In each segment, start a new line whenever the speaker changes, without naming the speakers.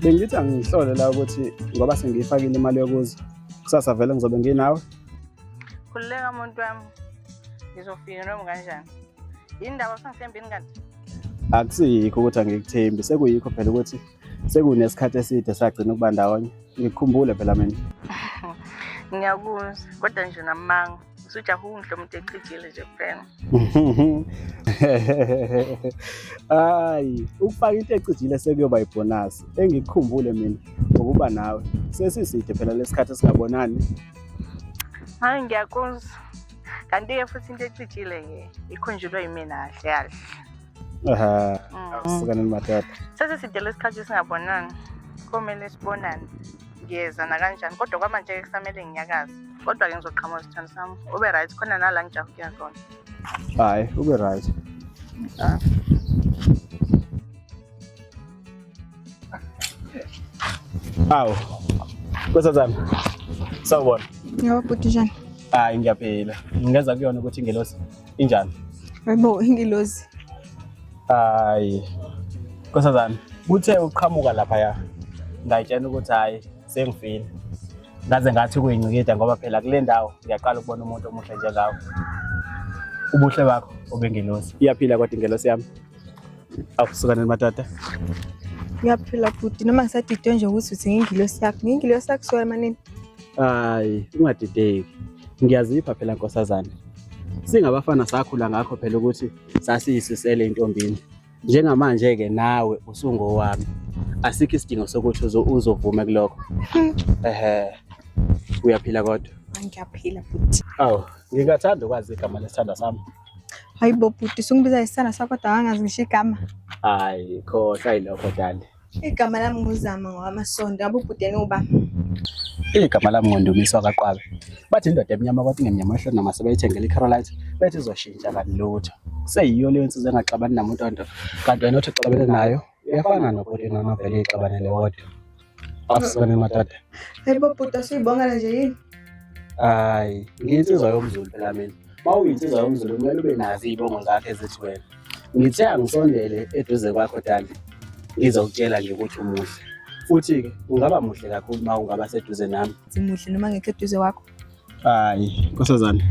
Bengithi angihlole la ukuthi ngoba sengiyifakile imali yokuza. Kusasa vele ngizobe nginawe.
Khululeka muntu wami. Ngizofika noma kanjani. Yini ndaba usangithembini kanti?
Akusiyikho ukuthi angikuthembi, sekuyikho phela ukuthi sekunesikhathi eside sagcina ukuba ndawonye. Ngikukhumbule phela mina.
Ngiyakuzwa kodwa nje namanga. Usujaha unhle umuntu ecijile nje kuphela.
Hayi, ukufaka into ecijile sekuyoba ibhonasi. Engikukhumbule mina ukuba nawe. Sesiside phela lesikhathi singabonani.
Hayi ngiyakuzwa. Kanti-ke futhi into ecijile-ke ikhunjulwe yimina kahle kahle.
Aha, sukanini madoda.
Sesiside lesikhathi singabonani. Komele sibonane. Ngiyeza nakanjani kodwa kwamanje-ke kusamele nginyakaze. Kodwa-ke ngizoqhamuka sithando sami. Ube right khona nala ngijaha ukuya khona.
Hayi, ube right. Awu. Nkosazana. Sawubona.
Yebo bhuti njani?
Hayi ngiyaphila. Ngingeza kuyona ukuthi ingelosi injani?
Hayibo ingilozi.
Hayi. Nkosazana, kuthe uqhamuka lapha ya. Ngayitshela ukuthi hayi sengifile. Ngaze ngathi kuyincikida ngoba phela kule ndawo ngiyaqala ukubona umuntu omuhle njengawe. Ubuhle bakho obengelosi. Iyaphila kodwa ingelosi yami. Awusukane madoda.
Ngiyaphila bhuti noma ngisadidwe nje ukuthi uthi ngingilosi yakho. Ngingilosi yakho sona manini.
Hayi, ungadideki. Ngiyazipha phela nkosazana. Singabafana sakhula ngakho phela ukuthi sasiyisisele intombini. Njengamanje ke nawe usungowami. Asikho isidingo sokuthi uzovume kulokho. Ehhe. Uyaphila kodwa.
Ngiyaphila bhuti.
Awu, ngingathanda ukwazi igama lesithandwa sami.
Hayibo bhuti usungibiza isithanda sakho kodwa angazi ngisho igama.
Hayi, khohlwa yilokho dali.
Igama lami nguZama ngowamasondo. Ngabe ubhuti yena uba?
Igama lami ngoNdumiso kaQwabe. Bathi indoda emnyama kwathi ngemnyama ehloni noma sebeyithengela iCarolite bethi izoshintsha kanti lutho. Kuseyiyo leyo nsizwa engaxabani namuntu onto. Kanti wena othi uxabene nayo uyafana nokuthi noma vele ixabanele wodwa. Awusukane madoda.
Hayibo bhuti asuyibongela nje yini?
Hayi, ngiyinsizwa yomZulu phela mina. Uma uyinsizwa yomZulu kumele ube nazo iy'bongo zakho ezithi wena. Ngithe angisondele eduze kwakho dali, ngizokutshela nje ukuthi umuhle. Futhi-ke ungaba muhle kakhulu uma ungaba seduze nami.
Simuhle noma ngekho eduze kwakho.
Hayi, nkosazana,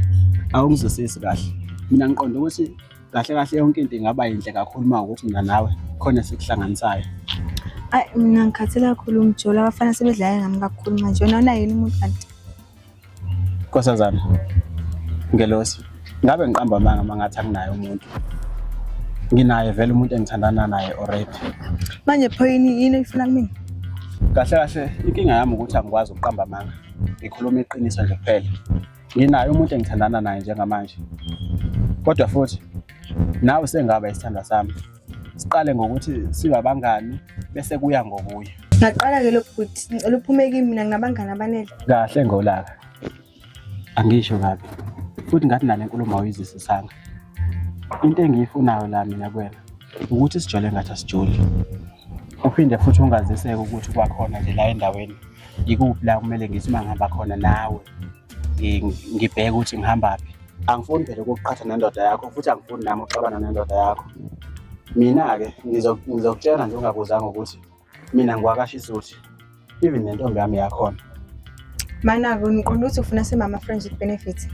awungizwisisi kahle. Mina ngiqonda ukuthi kahle kahle yonke into ingaba yinhle kakhulu uma ukuthi mina nawe khona esikuhlanganisayo.
Ayi mina ngikhathele kakhulu umjolo abafana sebedlala ngami kakhulu manje. Wena unayo yini umuntu kanti?
Nkosazana, ngelosi, ngabe ngiqamba amanga uma ngathi anginaye umuntu. Nginaye vele umuntu engithandana naye already.
Manje pho yini yini oyifuna kumina?
Kahle kahle inkinga yami ukuthi angikwazi ukuqamba amanga. Ngikhuluma iqiniso nje kuphela. Nginaye umuntu engithandana naye njengamanje. Kodwa futhi nawe sengaba isithandwa sami. Siqale ngokuthi sibe abangani bese kuya ngokuya.
Ngaqala-ke lo bhuti ngicela uphume kimi mina nginabangani abanele.
Kahle ngolaka. Angisho kabi. Futhi ngathi nale nkulumo awuyizwisisanga. Into engiyifunayo la mina kuwena ukuthi sijole ngathi asijoli. Uphinde futhi ungaziseke ukuthi kwakhona nje la endaweni ikuphi la kumele ngithi uma ngihamba khona nawe ngibheke ukuthi ngihambaphi. Angifuni phela ukukuqhatha nendoda yakho futhi angifuni nami ukuxabana nendoda yakho. Mina-ke ngizokutshela nje ungabuzanga ukuthi mina ngiwakashisuthi even nentombi yami yakhona.
Mana-ke ngiqonda ukuthi ufuna simama friends with benefits.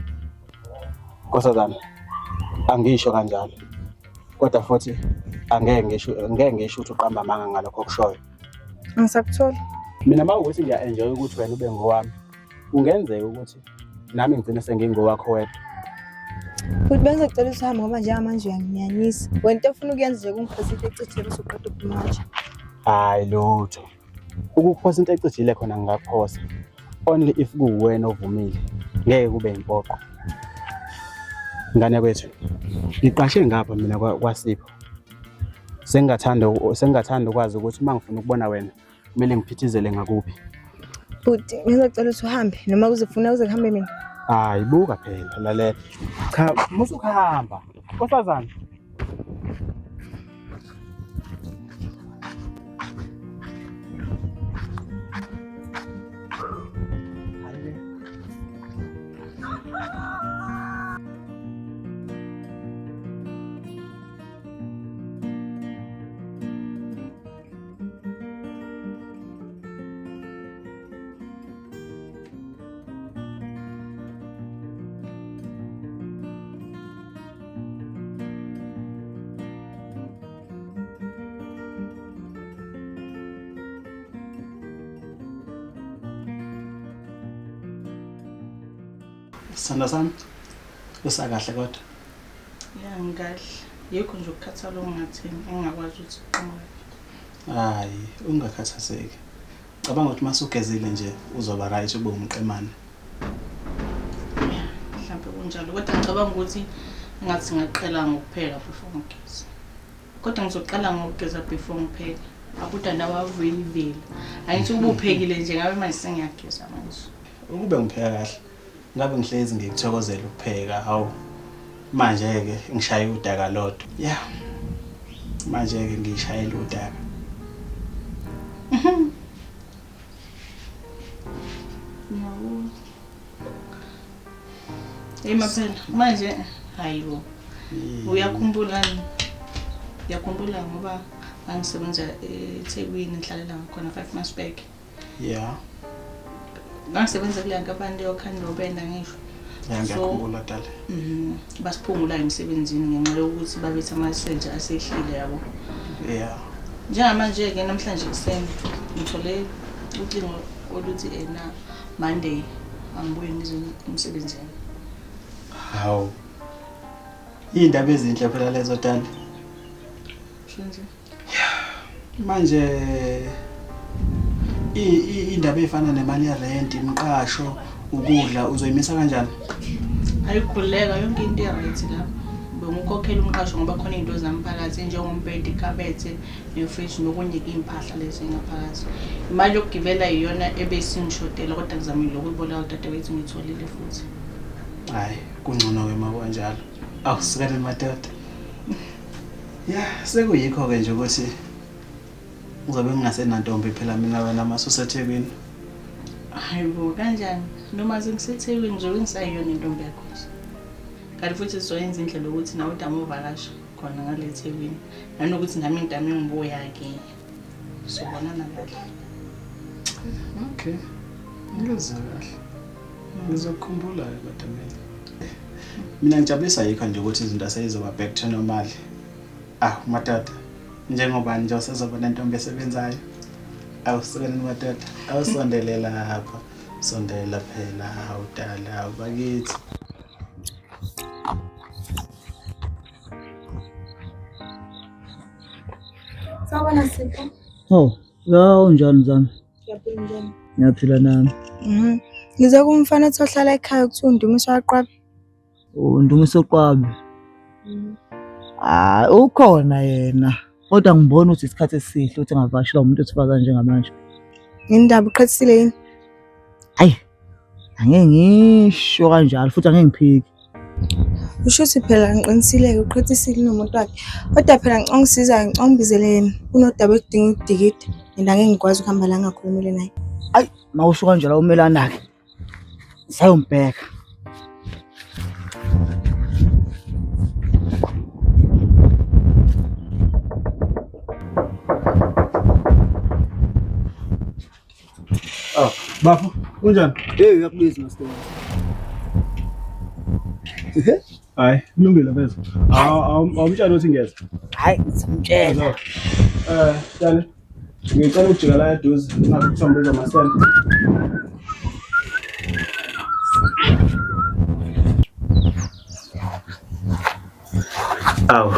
Nkosazana, angisho kanjalo. Kodwa futhi angeke ngisho ngeke ngisho ukuthi uqamba amanga ngalokho okushoyo.
Angisakutholi.
Mina uma ukuthi ngiya-enjoy ukuthi wena ube ngowami, kungenzeka ukuthi nami ngigcine sengingowakho wedwa.
Futhi bengizocela ukuthi uhambe ngoba njengamanje uyanginyanyisa. Wena into ofuna ukuyenza nje kungiphosa into ecijile bese uqeda ukuphuma kanje.
Hayi lutho. Ukuphosa into ecijile khona ngingakuphosa. Only if kuwuwena ovumile. Ngeke kube impoqo. Ngane kwethu, ngiqashe ngapha mina kwaSipho. Sengingathanda ukwazi ukuthi uma ngifuna ukubona wena kumele ngiphithizele ngakuphi.
Bhuti, ngizocela ukuthi uhambe noma uzofuna uze kuhambe mina.
Hayi buka phela lalela. Cha, musukuhamba. Nkosazana. Sithanda sami. Usakahle kodwa.
Ya ngikahle. Yikho nje ukukhathala okungathini engingakwazi ukuthi kuqhamuke.
Hayi, ungakhathazeki. Cabanga ukuthi masugezile nje uzoba right ube umqemane.
Ya, mhlampe kunjalo kodwa ngicabanga ukuthi engathi ngingaqala ngokupheka before ngigeze. Kodwa ngizoqala ngokugeza before ngipheke. Abuda nawe avuyivile. Angithi ukuba uphekile nje ngabe manje sengiyageza manje.
Ukube ngipheka kahle, ngabe ngihlezi ngikuthokozela ukupheka. Hawu. Manje-ke ngishaye udaka lodwa. Ya. Manje-ke ngishayela udaka.
Ngiyakuzwa. Hey maphela, manje hayibo. Uyakhumbula Uyakhumbula ngoba ngangisebenza eThekwini ngihlalela ngakhona 5 months back.
Yeah.
Ngangisebenza kule nkampani leyo Khandobenda ngisho.
Ya ngiyakhumbula dala.
Mhm. Basiphungula emsebenzini ngenxa yokuthi babethi amasenja asehlile yabo.
Yeah.
Njengamanje ke namhlanje ekuseni ngithole ucingo oluthi ena Monday angibuye ngize emsebenzini.
Hawu. Iy'ndaba ezinhle phela lezo dala.
Shenze.
Manje indaba efana nemali yerent, imiqasho, ukudla uzoyimisa kanjani?
Ayikhululeka yonke into i-right lapho. Bengukhokhela umqasho ngoba khona iy'nto zami phakathi njengombhede, ikhabethe, nefriji nokunye iy'mpahla lezi engaphakathi. Imali yokugibela iyona ebesingishodela kodwa ngizamile ukuyiboleka kudadewethu ngiyitholile futhi.
Hhayi, kungcono-ke uma kanjalo. Awusukele madoda. Ya, sekuyikho-ke nje ukuthi ngizobe ngingasenantombi phela mina wena mase useThekwini.
Hayi bo, kanjani? Noma sengiseThekwini ngizobe ngisayiyona intombi yakho nje. Kanti futhi sizoyenza indlela yokuthi nawe udame uvakasha khona ngale Thekwini. Nanokuthi nami ngidame ngibuya-ke. Sobonana kahle.
Okay. Ngizwa kahle. Ngizokukhumbula-ke kodwa mina. Mina ngijabulisa yikho nje ukuthi izinto seyizoba back to normal. Ah, madoda. Njengoba nje usezoba nentombi esebenzayo. Awusukeni madoda. Awusondele lapha. Sondela phela, hawu dala, hawu bakithi.
Sawubona Sipho.
Oh, ya unjani mzami?
Ngiyaphila njani?
Ngiyaphila nami.
Mhm. Ngize kumfana othi ohlala ekhaya kuthiwa uNdumiso waqwabe.
UNdumiso Qwabe. Hayi, ukhona yena. Kodwa ngibona ukuthi isikhathi esihle ukuthi ngavakashelwa umuntu wesifazane njengamanje.
Indaba uqhathisile yini?
Hayi, angeke ngisho kanjalo futhi angeke ngiphike.
Usho ukuthi phela ngiqinisile-ke uqhathisile nomuntu wakhe. Kodwa phela ngicela ungisiza ngicela ungibizele yena. Kunodaba oludinga ukudikida and angeke ngikwazi ukuhamba la ngingakhulumile naye.
Hayi, mawusho kanjalo awumelana-ke. Sayombheka.
Oh, bafo, kunjani?
Hey, uyakubiza master.
Hayi, kulungile mfethu. Awumtshela ukuthi ngiyeza.
Hayi, ngizomtshela.
Eh, Dani. Ngicela ukujika la eduze, ngakho kuthiwa ngibiza amasende. Awu.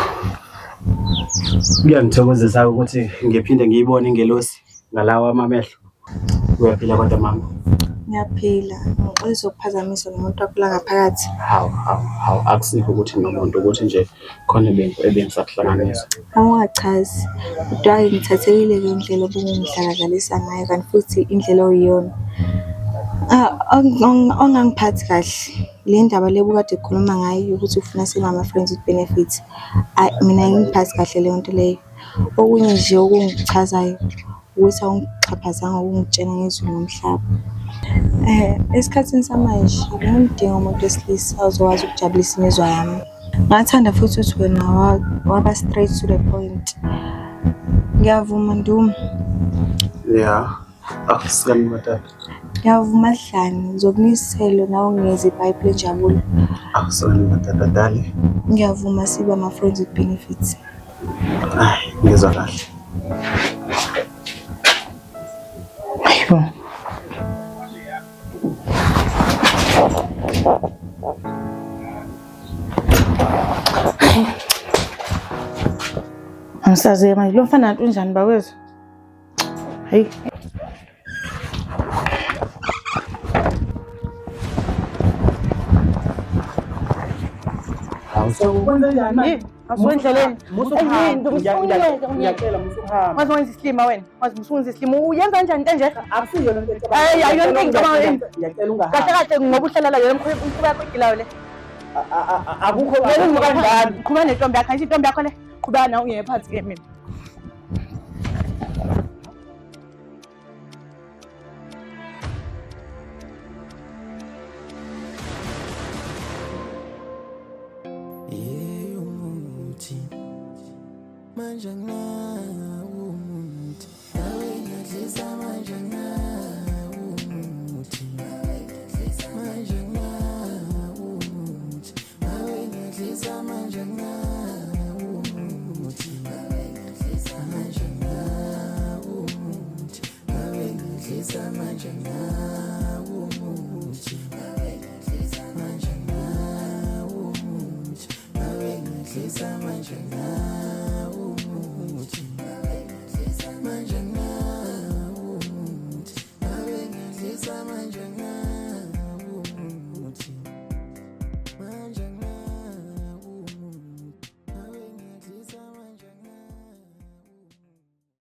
Kuyangithokozisa ukuthi ngiphinde ngiyibone ingelosi ngalawa amamehlo. Uyaphila kodwa mama?
Ngiyaphila. Ngixolisa ukuphazamisa nomuntu wakho la ngaphakathi.
Hawu, hawu, hawu, akusikho ukuthi nomuntu ukuthi nje khona ebengisakuhlanganisa.
Awungachazi. Kodwa-ke ngithathekile-ke indlela obungidlaladlalisa ngayo kanti futhi indlela oyiyona. Ah, ongangiphathi kahle le ndaba le obukade ukhuluma ngayo yokuthi ufuna sibe ama-friends with benefits. Ayi, mina ayingiphathi kahle leyo nto leyo. Okunye nje okungichazayo ukuthi awungixhaphazanga ukungitshela ngezulu nomhlaba. Esikhathini samanje bengimdinga umuntu wesilisa ozokwazi ukujabulisa imizwa yami. Ngathanda futhi ukuthi wena waba straight to the point. Ngiyavuma Ndume.
Yeah. Akusikani madala.
Ngiyavuma Dlani, ngizokunika isithelo nawe unginikeze ipayipi lenjabulo.
Akusikani madala dali.
Ngiyavuma sibe ama-friends with benefits.
Hayi, ngizwa kahle.
Hayibo. Angisazi manje lo mfana kanti unjani bakwethu? Hayi. Awusendleleni.
Ngiyacela musuhamba.
Wazi wenza isilima wena. Wazi musuwenza isilima. Uyenza kanjani into enje?
Akusiyo lento
Hayi, ayiyona into engicabangayo.
Ngiyacela ungahambi.
Kahle kahle ngoba uhlala la yona umkhuba yakho egilayo le.
Akukho
Yena kanjani? Qhubeka nentombi yakho, ayisho intombi yakho le. Qhubeka nawe uye phansi ke mina.
Umuthi manje nginawo umuthi nawe ngiyadlisa manje nginawo umuthi manje nginawo umuthi nawe ngiyadlisa manje nginawo umuthi manje nginawo umuthi nawe ngiyadlisa manje nginawo umuthi manje nginawo umuthi nawe ngiyadlisa manje nginawo umuthi manje nginawo umuthi nawe ngiyadlisa manje nginawo.